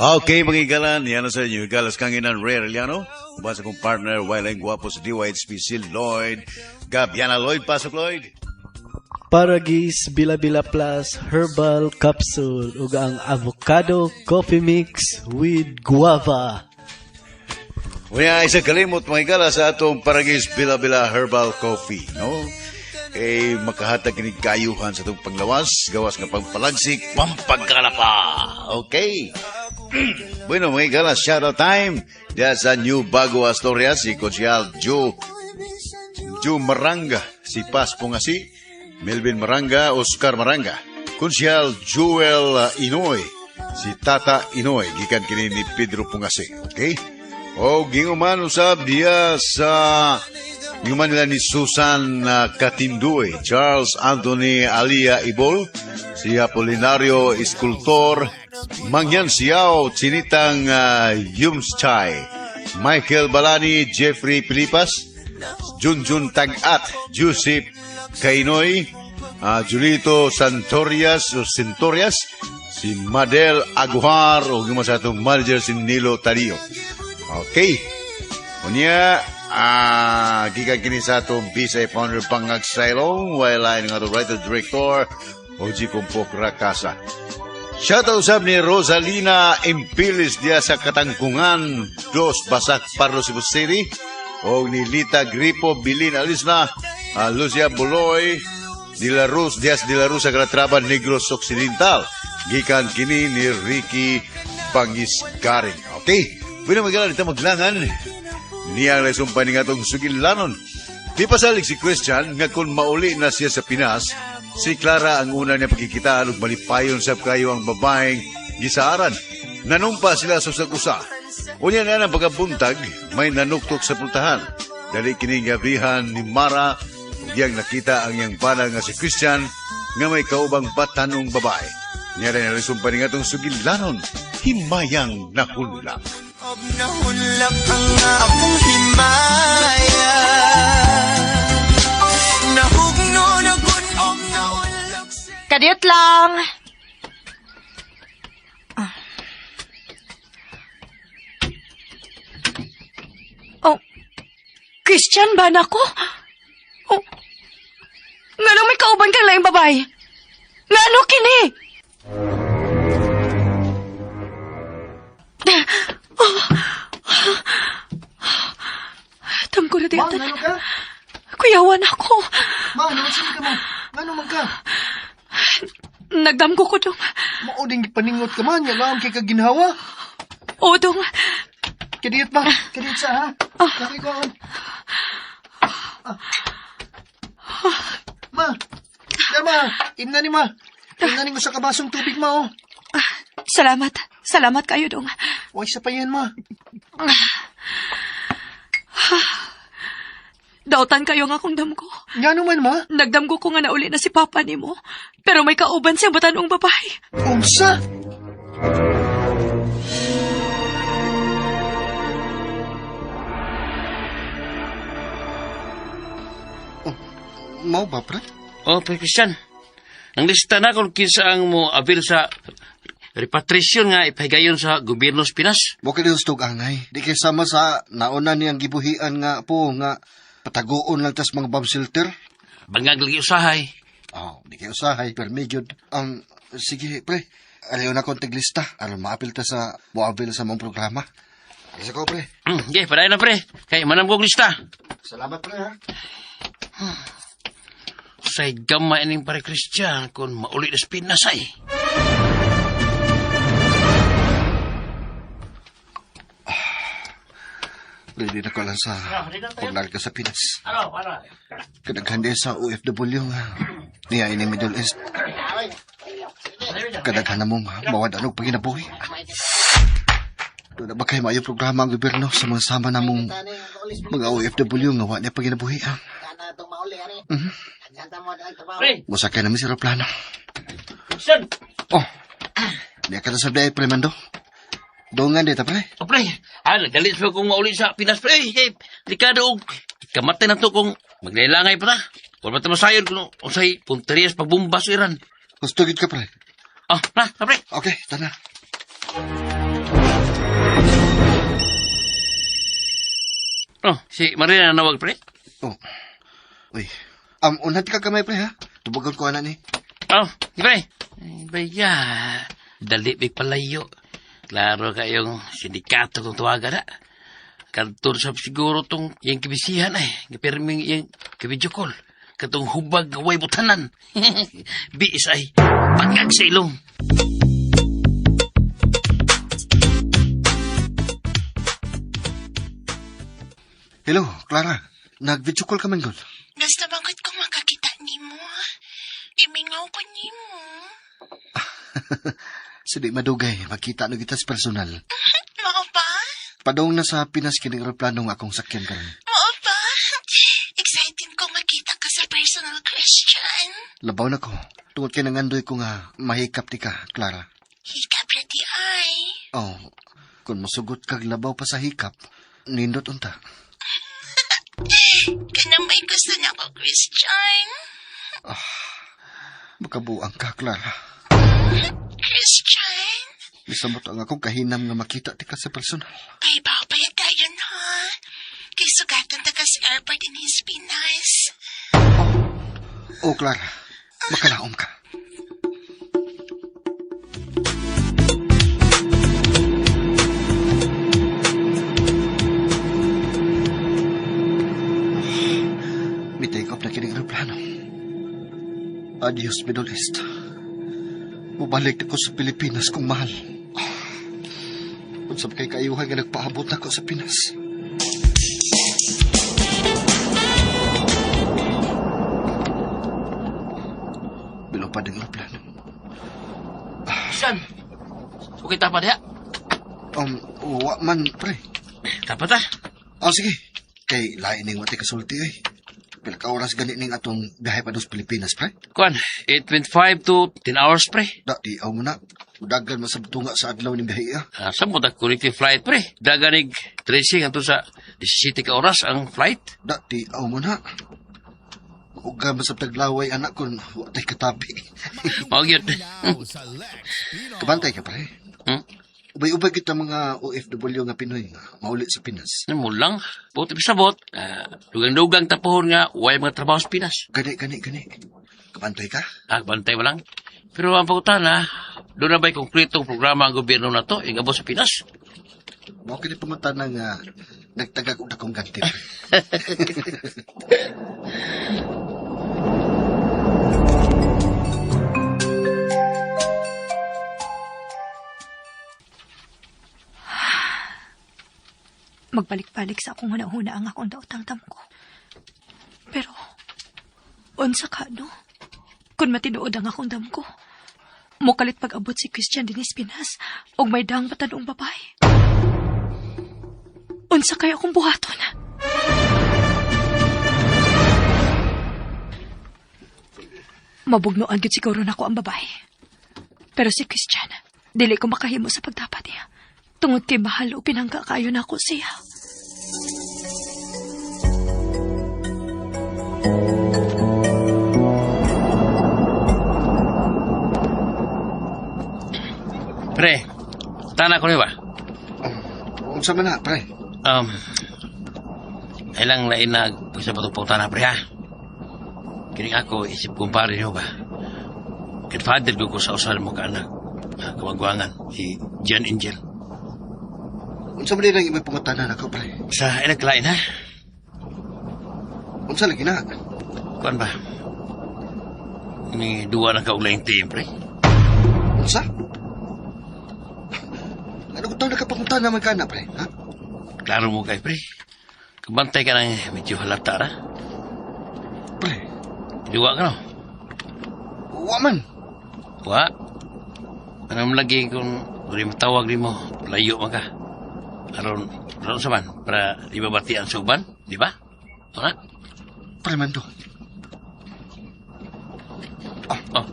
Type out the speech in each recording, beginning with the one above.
Okay, mga igalan, yan na sa inyo. Igalas kanginan Ray Arellano. Uban sa kong partner, Waileng Guwapo sa DYHP, si Lloyd Gabiana. Lloyd, pasok Lloyd. Paragis Bila Bila Plus Herbal Capsule ug ang Avocado Coffee Mix with Guava. Unya, isa kalimot mga igala sa atong Paragis Bila Bila Herbal Coffee, no? Kay makahatag kini kayuhan sa atong panglawas, gawas nga pangpalagsik, pampagkalapa. Okay. Bueno, mga igala, shout out time. Diya sa New Bago Asturias, si Konsyal Joe Joe Maranga, si Paz Pungasi, Melvin Maranga, Oscar Maranga, Konsyal Joel Inoy, si Tata Inoy, gikan kini ni Pedro Pungasi. Okay? O ginguman usab diya sa ginguman nila ni Susan Katinduy, Charles Anthony Alia Ibol, si Apolinario Escultor, Mangyan Siao, Chinitang Yumschay, Michael Balani, Jeffrey Pilipas, Junjun Tagat, Joseph Kainoy, Julito Santorias o Centorias, si Madel Agujar o yung sa atong manager si Nilo Tario. Okay. Unya, gikan kini sa atong Bisay founder Pangag Sailong, while ay ng atong writer director Oji Kumpok Rakasa. Shoutout sab ni Rosalina Impilis diya sa Katangkungan, Dos Basak, Pardo, Cebu City. O ni Lita Gripo, Bilin Alisna, Lucia Buloy, de la Ruz, Diaz de la Ruz sa Calatrava, Negros Occidental. Gikan kini ni Ricky Pangisgaring. Okay. Bueno, magala dito maglangan. Niyang laisumpay ni atong sugilanon. Di pasalig si Christian nga kung mauli na siya sa Pinas, si Clara ang una niya pagkikitaan ug malipayon sab kayo ang babaeng gisaaran. Nanumpa sila sa usag-usa. Unya na ang pagkabuntag, may nanuktok sa pultahan. Dali kini gabrihan ni Mara, ug iyang nakita ang iyang bana nga si Christian nga may kaubang batanong babae. Niya rin nalisumpay ni atong sugilanon, himayang nahulak. Nahulak ang akong himaya. Nahugno na kun-og nahulak sa Kadiyot lang. Oh, Christian ba na ko? Oh, nganong may kauban kang laing babae? Ngano kini? Oh. Tamko na Ma, diyatan. ngano ka? Kuyawan ako. Ma, ano man ka ma? Ngano man ka? Nagdamgo ko dong. Mao ding gipaningot ka man, nga kay kaginhawa. O dong. Kadiyot ma, kadiyot sa ha. Nakikoon. Ma, ya ma, imna ni ma. Imna ni mo sa kabasong tubig ma oh. Salamat. Salamat kayo dong. Huwag sa pa yan ma. Dautan kayo nga akong damgo. Ngano man ma? Nagdamgo ko nga nauli na si Papa nimo. Pero may kauban siyang batanong babae. Unsa? Oh, mao ba, pre? Oh, pre Christian. Ang lista na kung kinsa ang mo abil sa repatriasyon nga ipahigayon sa gobyerno sa Pinas. Mo kini hustog angay. Di kay sama sa nauna niyang gibuhian nga po nga pataguon lang tas mga bomb shelter. Bangag lagi usahay. Oh, di kay usahay pero medyo sige pre. Ayaw na kong tiglista aron maapil ta sa moabil sa mong programa. Isa ko pre. Okay, padayon na pre. Kay manam kong lista. Salamat pre ha. Say gamay ining pare Christian kung mauli na sa Pinas ay. Ready na ko lang sa paglarga sa Pinas. Kadaghan din sa OFW nga niya ini Middle East. Kadaghan na mong mawad anong paginabuhi. Doon na ba kayo maayo programa ang gobyerno sa mga sama na mong mga OFW nga wa niya paginabuhi. Ha? Pre, Musakay namin sa aeroplano. Christian. Oh, niya ka na sa day, pre Mando. Doon nga dito, pre. Oh, pre. Ah, nagdalit pa kung mauli sa Pinas, pre. Kay, delikado og kamatay na to kung maglailangay pa ta. Wala pa ta masayon kung usay punterias pagbomba sa Iran. Gusto gid ka, pre. Ah, na, na, pre. Okay, tana. Oh, si Marina nawag, pre. Oh. Uy. Unhat ka kamay, pre, ha? Tubagon ko ana ni. Oh, pre. Ay, baya. Dali may palayo. Klaro kayong sindikato kung tuwagan na. Kantor sa siguro tong iyang kibisihan ay. Gipirming iyang kibidyo call. Katong hubag way butanan. Biis ay pagkag sa ilong. Hello, Clara. Nag-video call ka man, gud. Gusto bangkot kong makakita nimo. Imingaw ko nimo. Sige, madugay. Makita na kita sa personal. Mao ba? Padong na sa Pinas kining eroplano nga akong sakyan karon. Mao ba? Excited ko makita ka sa personal, Christian. Labaw na ko. Tungod kay nangandoy ko nga mahikap ti ka, Clara. Hikap ra di ay. Oh, kung masugot kag labaw pa sa hikap, nindot unta. Kanang may gusto na ko, Christian. Makabuang ka, Clara. Christian? Bisamot ang akong kahinam nga makita ti ka sa personal. Ay, bao pa yan tayo ha? Kay sugatan ta ka sa airport in his Pinas. Oh, Clara, makalaom ka. May take off na kining aeroplano. Adios, Middle East. Mubalik na ko sa Pilipinas kung mahal. Unsa ba kay kaayuhan nga nagpaabot na ko sa Pinas? Bilupad ang aeroplano. San? Okay, tapat ya. Wa man, pre. Tapat ah. Oh, sige. Kay lain ning wati kasulti ay. Pila ka oras gani ning atong biyahe pa sa Pilipinas, pre? Kuan, 8.5 to 10 hours, pre. Da, di aw mo na. Udagan masabtunga sa adlaw ning biyahe ah. Ah, sa mo connecting flight, pre. Daganig tracing anto sa 17 ka oras ang flight. Da, di aw mo na. Uga masabtaglaway anak kun wa tay katabi. Mao gyud. Kabantay ka, pre. Hmm? Ubay-ubay kita mga OFW nga Pinoy nga mauli sa Pinas. Ano mo lang? Buti pa sabot. Ah, dugang-dugang tapuhon nga, way mga trabaho sa Pinas. Gani, gani, gani. Kabantay ka? Ah, bantay mo lang. Pero ang pangutana, doon na ba'y konkretong programa ang gobyerno na to, yung abot sa Pinas? Mao kini pangutana nga nagtagag og dakong ganti. pre. Magbalik-balik sa akong hunahuna ang akong daotang tamko. Pero, unsa ka, no? Kung matinuod ang akong damko, mukalit pag-abot si Christian dinis Pinas, og may dang batanong babae. Unsa kaya akong buhaton? Mabugnoan gyud siguro nako ang babae. Pero si Christian, dili ko makahimo sa pagdapat niya. Tungod kay mahal o pinangga kayo nako siya. Pre, tana ko ni ba? Unsa man na, pre? Ay lang lain na sa patong pangutana, pre, ha? Kining ako, isip kumpare niyo ba? Godfather ko ko sa usal mo ka anak. Ah, kamagwangan, si John Angel. Unsa man lang imong pangutana nako, pre? Sa inaglain, ha? Unsa lagi na? Kuan ba? Ni duwa na kauglaing team, pre. Unsa? Ano ko taon nakapangutana man ka na, pre? Ha? Klaro mo kay pre. Kabantay ka ng medyo halata, ra. Pre, Duwa ka, no? wa man. Wa. Anong lagi kung uri matawag ni mo, layo man ka. Aron, aron sa man, para di ba bati ang suban, di ba? Ano? Pre man do. Oh,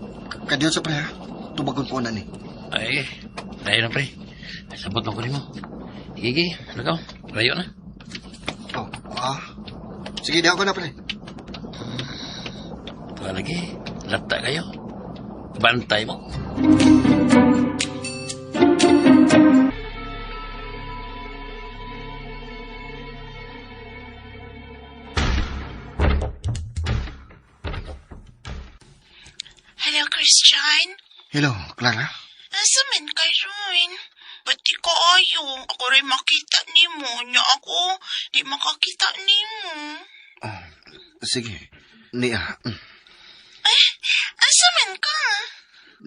Kadiyo sa pre, ha? Tubagon ko na ni. ay, tayo na pre. Ay, sabot mo ko ni mo. Sige, ano ka? Layo na. Oh, ah. Sige, di ako na, pre. Tuwa lagi, lata kayo. Bantay mo. Hello, Clara. Asa man karon? Ba't di ko ayo? Ako rin makita nimo. Nya ako, di makakita nimo. Oh, sige. Niya. Eh, asa man ka?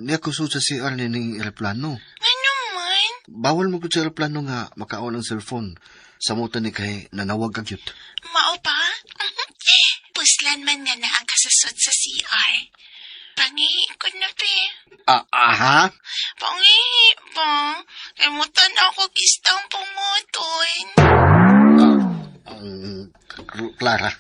Niya ko sa CR ni ning eroplano. Ano man? Bawal mo ko sa eroplano nga makaon ang cellphone. Samutan ni kay nanawag ka gyud. Mao pa? Puslan man nga naa ka sa sud sa CR. Pangihi ko na, be. Ah, aha? Pangihi ba? Kay mutan ako gistang punguton. Clara.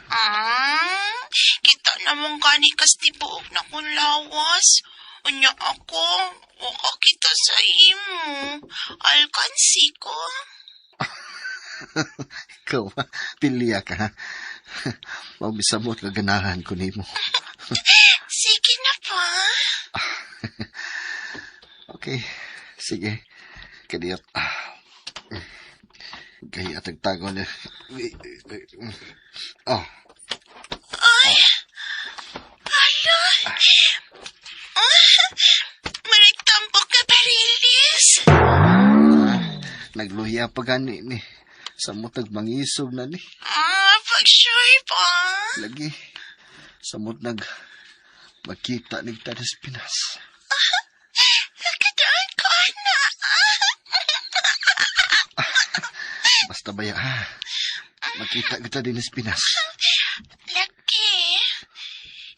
Ah, kita namang gani kas tibuok na kong lawas. Unya ako, waka kita sa imo. Alkansi ko. Ikaw, pilya ka, ha? Mabisamot ka ganahan ko nimo. Sige na pa. Okay, sige. Kadiyot. Kaya atagtago niya. Oh. Ay! Ala! Ah, marigtambok na parilis. Ah, nagluhiya pa gani ni. Samot nagmangisog na ni. Ah, pag-sure pa. Lagi. Samot nag magkita ni Tadas Pinas. Nakadaan ko, ana. Basta baya ha. Makita kita din sa Pinas. Laki.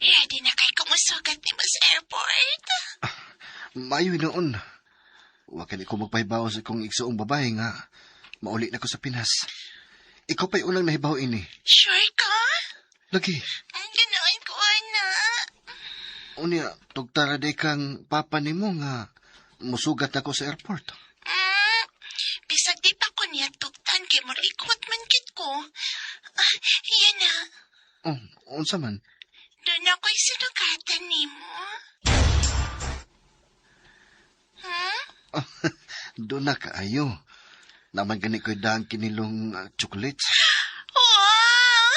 Ready na kay kumusugat ni mo sa airport. Maayo noon. Wa kani ko magpahibaw sa kong igsuong babae nga mauli na ko sa Pinas. Ikaw pa'y unang nahibaw ini. Sure ka? Lagi. Ang ganoon ko, ana. Unya, tugtara day kang papa nimo nga musugat na ko sa airport. Bisag di pa ko niya tugtan kay murikot man kit ko. Ah, yan na. Oh, unsa man? Doon ako'y sinugatan nimo. Hmm? Oh, doon na kaayo. Naman gani ko'y daan kinilong chocolates. Wow!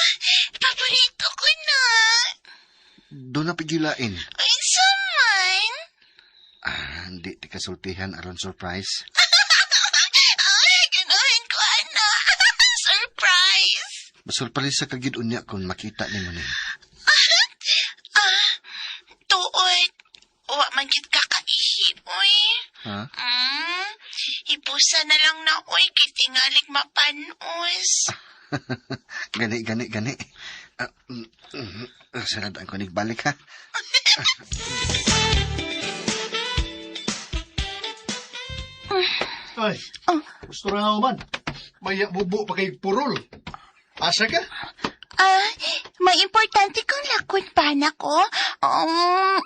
Paborito ko na. Doon na pigilain. Ay, saman. Ah, hindi ti kasultihan aron surprise. Ay, ganahan ko, ana. Surprise! Masurprise sa kagid unya kung makita nimo ni. Ah, tuod. Wa man gid kakaihi, oy. Ha? Ipusa na lang na, oy, kay tingalig mapanos. Gani, gani, gani. Ah, sarad ang kunig balik, ha? Ay, gusto na man. May bubo pa kay purol. Asa ka? Ah, may importante kong lakon pa na ko. Oh,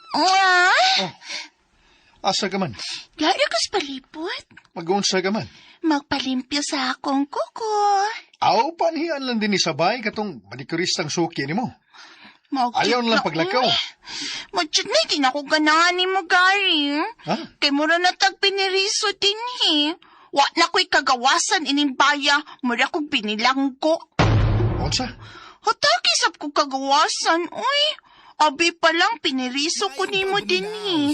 asa ka man? Lalo ko sa palipot. Mag-unsa ka man? Magpalimpyo sa akong kuko. Aw, panhian lang din ni sabay katong manikuristang suki nimo. Ayaw na lang paglakaw. Madyod na, di na ako ganahan ni mo, Gary. Ha? Kay mura na tag piniriso din, he. Wa na ko'y kagawasan ining baya, mura kong binilanggo. Unsa? Hataki sab ko kagawasan, uy. Abi pa lang, piniriso ko nimo din, he.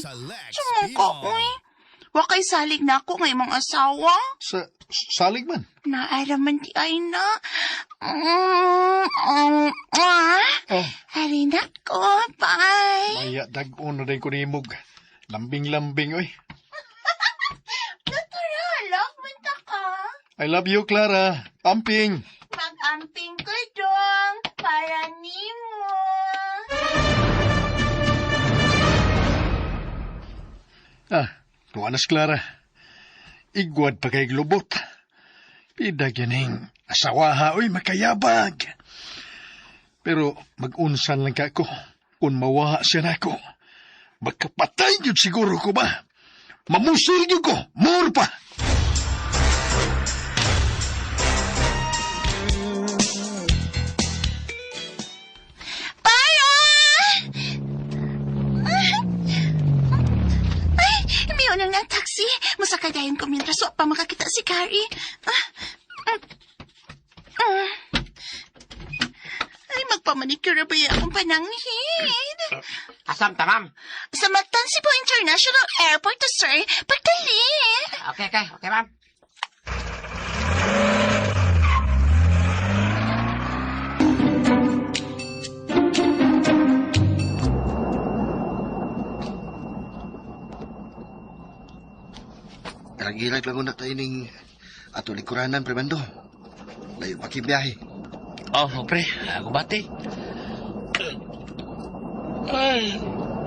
Sumang ka, uy. Wa kay salig na ako ng imong asawa. Sa salig man. Naaraman di ay na. Oh. Hari na ko, bye. Maya dag-on na din ko nimog. Lambing-lambing, oy. Natural, love man ta ka. I love you, Clara. Amping. Mag-amping ko dong para nimo. Ah, tuwa na si Clara. Igwad pa kay glubot. Pidag yaning asawaha, oy, makayabag. Pero mag-unsan lang ka ko. Kung mawaha siya na ako, magkapatay yun siguro ko ba? Mamusil yun ko, more pa! Para! Ay, may unang ng taxi. Musakay dayon ko mientras wa pa makakita si Gary. Ay, magpamanicure ba yung akong pananghit? Asam ta, ma'am? Sa Mactan Cebu International Airport, sir. Pagdali. Okay, okay. Okay, ma'am. Irag-irag lang una tayo ning ato likuranan, Premando. Layo pa biyahe. Oh, pre. Ako bati. Ay,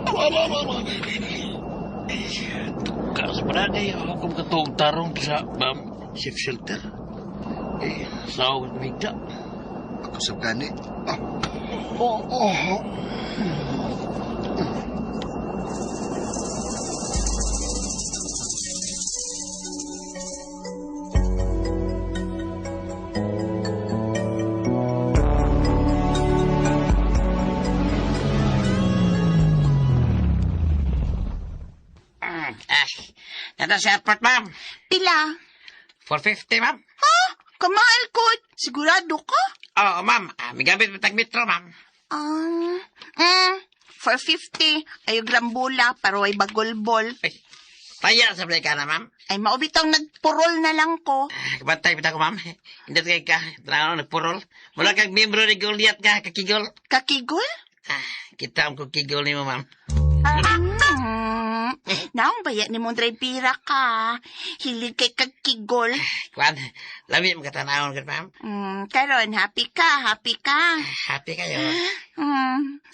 mama, mama. Tukar sa palagay. Ako kung katuog tarong sa ma'am, safe shelter. Eh, sawag at migda. Ako sa gani. Oh. Oh, oh. Ah, nanda sa airport, ma'am. Pila? 450, ma'am. Ha? Kamahal ko. Sigurado ka? Oo, ma'am. Ah, may gamit matag metro, ma'am. 450. Ayo grambula, pero ay bagolbol. Ay, taya sa balay ka na, ma'am. Ay, maubitong nagpurol na lang ko. Ah, kabantay pita ko, ma'am. Hindi kay ka. Tanaw, nagpurol. Mula kag membro ni Goliath ka, kakigol. Kakigol? Ah, kita ang kukigol ni mo, ma'am. Naong baya ni mong drivera ka. Hilig kay kagkigol. Kwan, lami mo katanawon ka, ma'am. Karon, happy ka, happy ka. Happy kayo.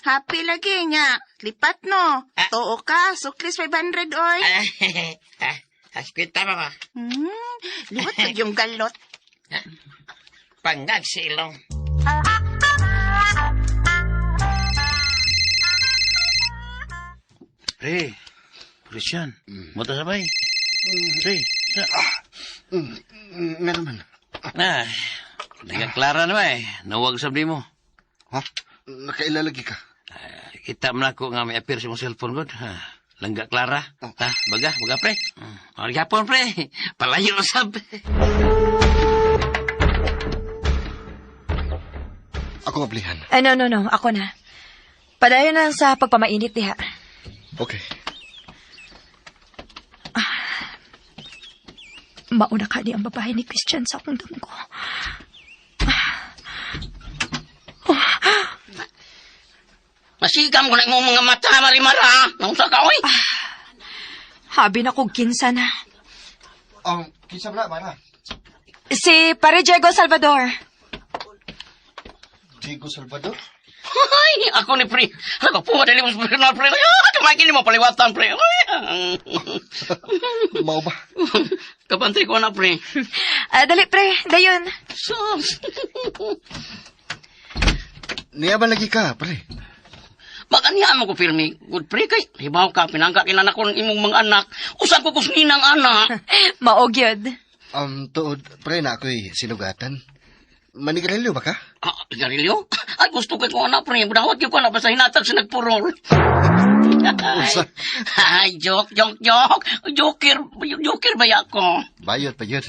Happy lagi nga. Lipat no. Ah. Tuo ka, suklis 500 oy. Ah, ah, ah, kwenta pa ba? Liwat pag yung galot. Panggag sa ilong. Pre, Christian, mm. Sabay. Pre, sa... Nga naman. Na, nagkaklara na ba eh. Nawag sabdi mo. Ha? Nakailalagi ka? Kita mo na ako nga may appear sa mong cellphone ko. Ha? Langga Clara. Oh. Ha? Baga, baga pre. Mm. Hapon pre. Palayo sab. Ako ablihan. No, no, no. Ako na. Padayon na sa pagpamainit diha. Okay. Mauna ka ni ang babae ni Christian sa akong damgo. Masigam ko na imong mga mata, Marimara. Naunsa ka, oy? Habi na kog kinsa na. Kinsa ba na, Mara? Si Pare Diego Salvador. Diego Salvador? Ay, ako ni pre. Ako po, madali mo sa personal, pre. Ah, kamay mo paliwatan, pre. Ay, Mao ba? Kabantay ko na, pre. Dali pre, dayon. Sus. Niya ba lagi ka, pre? Maganihan mo ko, pirmi. Good pre, kay. Hibaw ka, pinangka kinana ko ng imong mga anak. Usang ko kusninang anak. Maog yun. Tuod, pre, na ako'y sinugatan. Manigarilyo ba ka? Ah, sigarilyo? Ay, gusto ko ko anak, pre. Budawat ko na, basta hinatag sa nagpurol. Unsa? Ay, joke, joke, joke. Joker, joker ba ako? Bayot, bayot.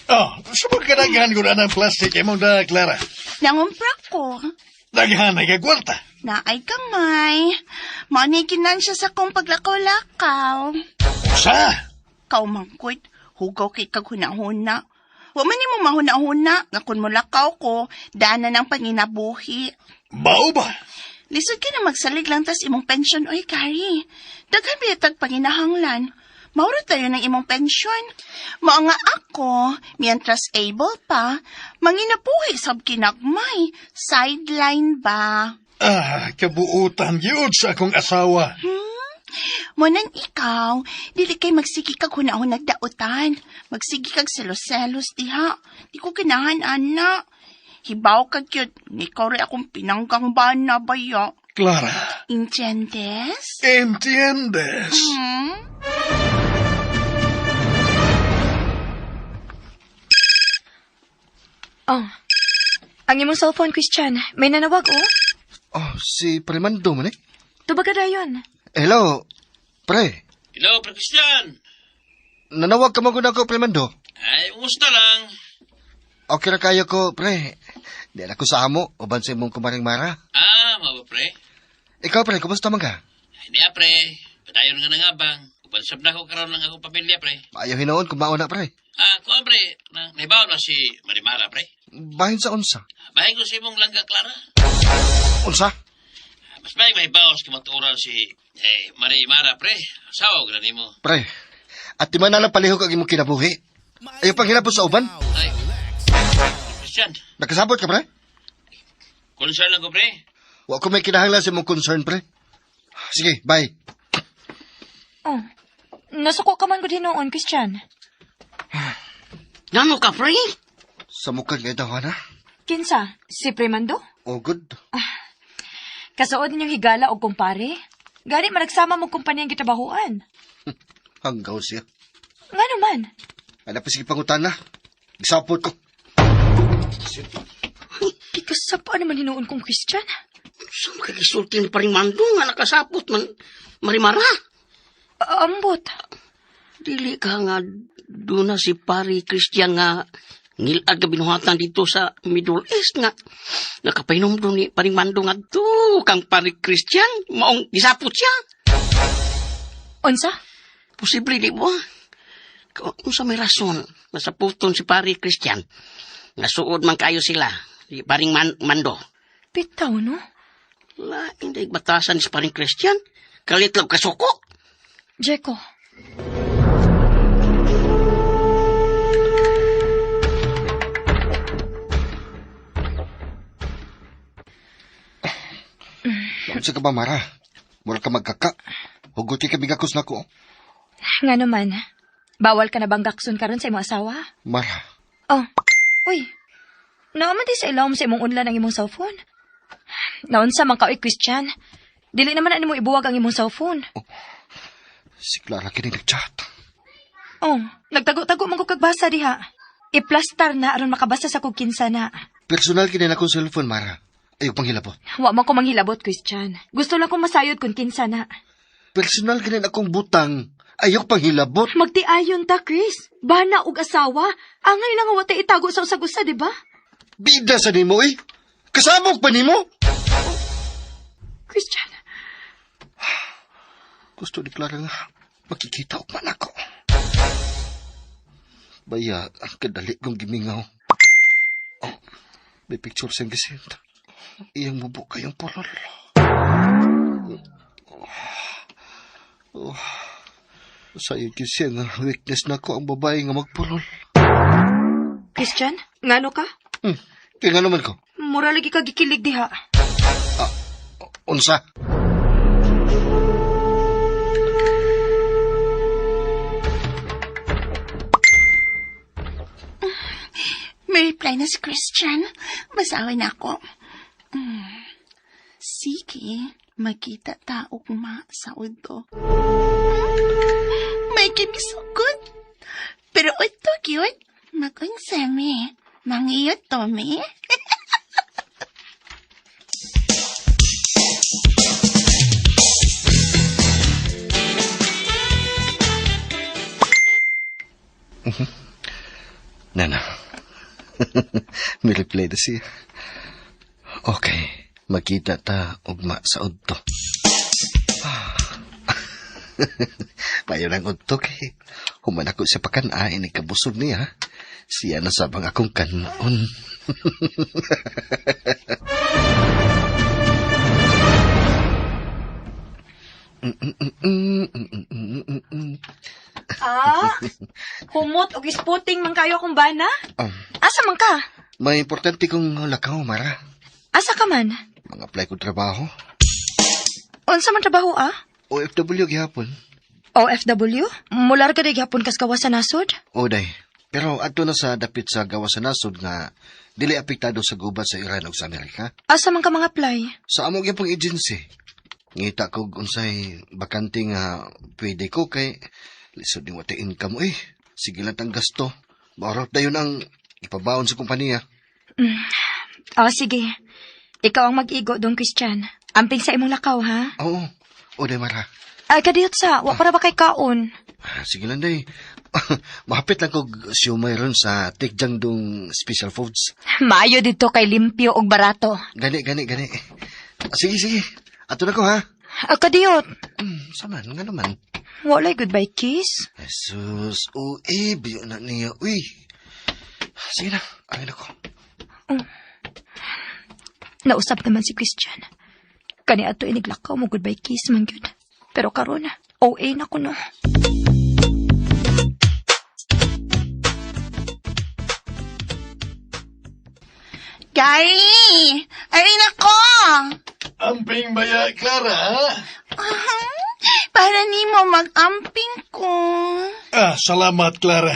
Oh, sabog ka daghan ko na ng plastic imong da, Clara. Nangumpra ko. Daghan ay kagwarta. Naay kamay. Mao ni ginansya sa kong paglakaw-lakaw. Sa? Kaw mangkwit, hugaw kay kag hunahuna. Wa man nimo mahuna-huna nga kun molakaw ko, dana ng panginabuhi. Mao ba? Lisod ka na magsalig lang tas imong pensyon, oy, Kari. Daghan bitag panginahanglan. Mauro tayo ng imong pensyon. Mao nga ako, mientras able pa, manginabuhi sab kinagmay. Sideline ba? Ah, kabuutan gyud sa akong asawa. Mo nang ikaw, dili kay magsigi kag hunahon nagdaotan. Magsigi kag selos-selos diha. Di ko ganahan, ana. Hibaw ka gyud, ikaw rin akong pinanggang bana baya. Clara, Entiendes? entiendes? Hmm? Oh. Ang imong cellphone, Christian. May nanawag, oh. Oh, si Premando man eh. Tubaga dayon. Hello, pre. Hello, Pre Christian. Nanawag ka man gud ako, Premando. Ay, umusta lang. Okay ra kayo ko, pre. Di na ko sa amo, uban sa imong kumaring Mara. Ah, mao ba, pre? Ikaw, pre, kumusta man ka? Hindi ah, pre. Padayon nga nangabang. Upansab na ko karon lang akong pamilya, pre. Maayo hinuon kung mauna, pre. Ah, kuan, pre. Nang nahibaw na si Marimara, pre. Bahin sa unsa? Bahin ko sa imong langga, Clara. Unsa? Mas may mahibaw sa kamatuoran si eh, Marimara, pre. Asawa ko na nimo. Pre, at di man na lang palihog ang imong kinabuhi. Ayaw pang hilabot sa uban. Ay, Christian, Nakasabot ka, pre? concern lang ko, pre. Wa ko may kinahanglan sa imong concern, pre. Sige, bye. Oh, nasuko ka man gud hinuon, Christian. Ngano ka, pre? Sa mukha nga daw, na. Kinsa? Si Premando? Oh, good. Kasuod ninyong higala og kumpare? Gani managsama mo kumpanyang gitabahuan. Hanggaw siya. Ngano man? Ano pa sige pangutana? Gisapot ko. Ikasapa naman hinuon kong Christian. Sa makagisulti ni paring Mando nga nakasapot man Marimara. Ambot. Dili ka nga doon na si pari Christian nga ngilad ka binuhatan dito sa Middle East nga nakapainom doon ni paring Mando nga to kang pari Christian maong gisapot siya. Unsa? Posible di ba? Kung sa may rason, nasaputon si pari Christian. Nasuod man kayo sila, si paring Mando. Bitaw, no? Lain daig batasan si paring Christian. Kalit lang kasuko. Jeko. Unsa ka ba, Mara? Mura ka magkaka. Hugot ka bigakos na ko. Nga naman. Bawal ka na bang gakson karon sa imong asawa? Mara, Oh, uy. Naaman di sa ilawom sa imong unlan ang imong cellphone. Naunsa man ka, oy, Christian. Dili naman na nimo ibuwag ang imong cellphone. si Clara kini nagchat. Oh, nagtago-tago man ko kagbasa diha. Iplastar na aron makabasa sa kog kinsa na. Personal kini na akong cellphone, Mara. Ayaw pang hilabot. Wa man ko manghilabot, Christian. Gusto lang kong masayod kung kinsa na. Personal kini na akong butang. Ayaw pang hilabot. Magtiayon ta, Chris. Bana og asawa. Angay lang nga watay itago sa usag-usa, di ba? Bida sa nimo, eh. Kasamok pa nimo. Christian, Gusto ni Clara nga makikita og man ako. Baya, ang kadali kong gimingaw. Oh, may picture siyang gisent. Iyang mubo kayong pulol. Oh, sayo gyud siya nga weakness na ko ang babae nga magpulol. Christian, ngano ka? Kaya nga naman ko. Mura lagi ka gikilig diha. Unsa? May reply na si Christian. Basahin na ako. Sige, magkita ta ugma sa udo. May kimisugod. Pero uto gyud, magunsa mi. Mangiyot to mi. Nana. May reply na siya. Okay, magkita ta ugma sa udto. Payo lang udto kay human ako sa pakan-ain ni kabusog niya. Siya na sabang akong kanon. Ah, humot og isputing man kayo akong bana? Asa man ka? May importante kong lakaw, Mara. Asa ka man? Mga apply kong trabaho. Unsa man trabaho ah? OFW gihapon. OFW? Mular ka di gihapon kas gawas sa nasod? O, day. Pero adto na sa dapit sa gawas sa nasod nga dili apektado sa gubat sa Iran ug sa Amerika. Asa man ka mga apply? Sa amo gyapong agency. Ngita kog unsay bakante nga pwede ko kay lisod ning watay income eh. Sige lang tang gasto. Maorot dayon ang ipabaon sa kompanya. Oh, sige. Ikaw ang mag-igo dong, Christian. Amping sa imong lakaw, ha? Oo. O day Mara. Ay, kadiyot sa, wa para ba kay kaon? Ah, sige lang day. Mahapit lang kog siomay ron sa Tikjangdong Special Foods. Maayo dito kay limpyo og barato. Gani, gani, gani. Sige, sige. Ato na ko, ha? Kadiyot. Saman, nga naman. Walay goodbye kiss. Jesus, uy, biyo na niya. Uy. Sige na, angin ako. Nausap naman si Christian. Kani ato iniglakaw mo goodbye kiss man gyud. Pero karon, OA na ko no. Gary! Ari na ko! Amping baya, Clara, ha? Para nimo mag-amping ko. Ah, salamat, Clara.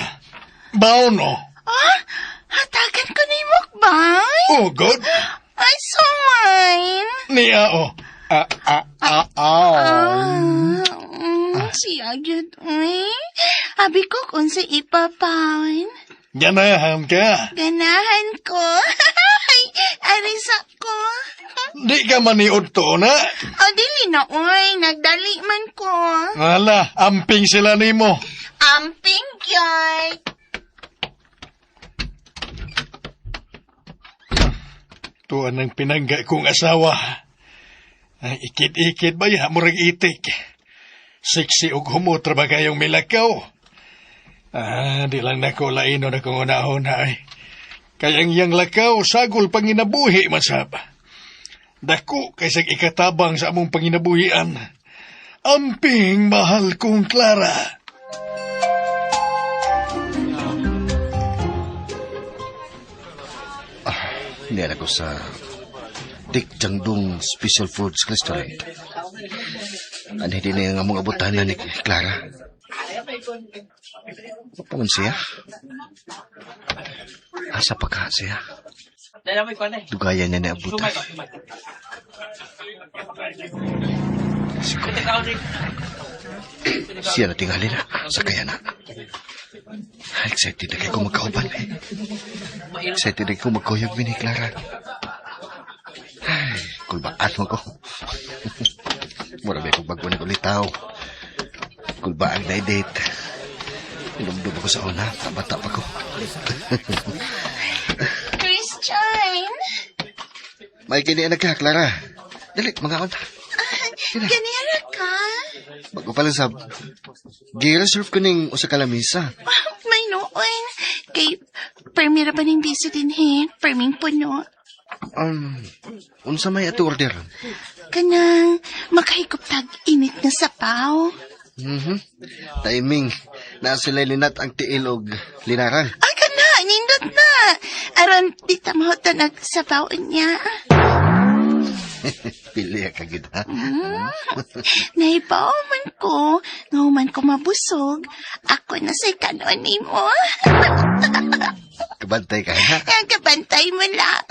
Baon, oh. Ah, hatagan ko nimo bay. Oh, good. Ay, so mine. Niya, oh. Ah, ah, ah, ah. Ah, siya gyud uy. Abi ko kung sa ipapawn. Ganahan ka. Ganahan ko. Ay, arisa ko. Di ka maniod to na. O, dili na, uy. Nagdali man ko. Ala, amping sila nimo. Amping gyud. Tuan ang pinangga kong asawa. Ay, ikit-ikit ba ya, murag itik. Siksi og humot ra ba kayong milakaw? Ah, di lang nako laino na kong una-una ay. Kaya ang iyang lakaw, sagol panginabuhi masab. Dako kay ikatabang sa among panginabuhian. Amping mahal kong Clara. Niyan ako sa Tikjangdong Special Foods Restaurant. Ano hindi na yung among abutanan ni Clara? Paman siya? Asa pa ka siya? Dugayan niya na abutan. Siguro. Siya na tingali na. Sa kaya na. Excited na kayo kung magkauban eh. Excited na kayo magkuyog ni Clara. Ay, kulbaan mo ko. Mura ba akong bago na ulitaw. Kulbaan na date. Inumdum ako sa una. Bata pa ko. Christian! May kinianak ka, Clara. Dali, mga unta. Ganira ka? Bago pa lang sab. Gi-reserve ko ning usa ka lamisa. May noon. Kay, permira pa ning biso din he. Perming puno. Unsa may ato order? Kanang makahigop tag init na sapaw. Timing. Na sila linat ang tiil og linaran. Ay, kana! Nindot na! Aron, di ta mahutan ang sapaw niya. Pili ka gid ha. Nahibaw man ko, nga man ko mabusog, ako na sa kanon nimo. Kabantay ka ha. Ang kabantay mo lang.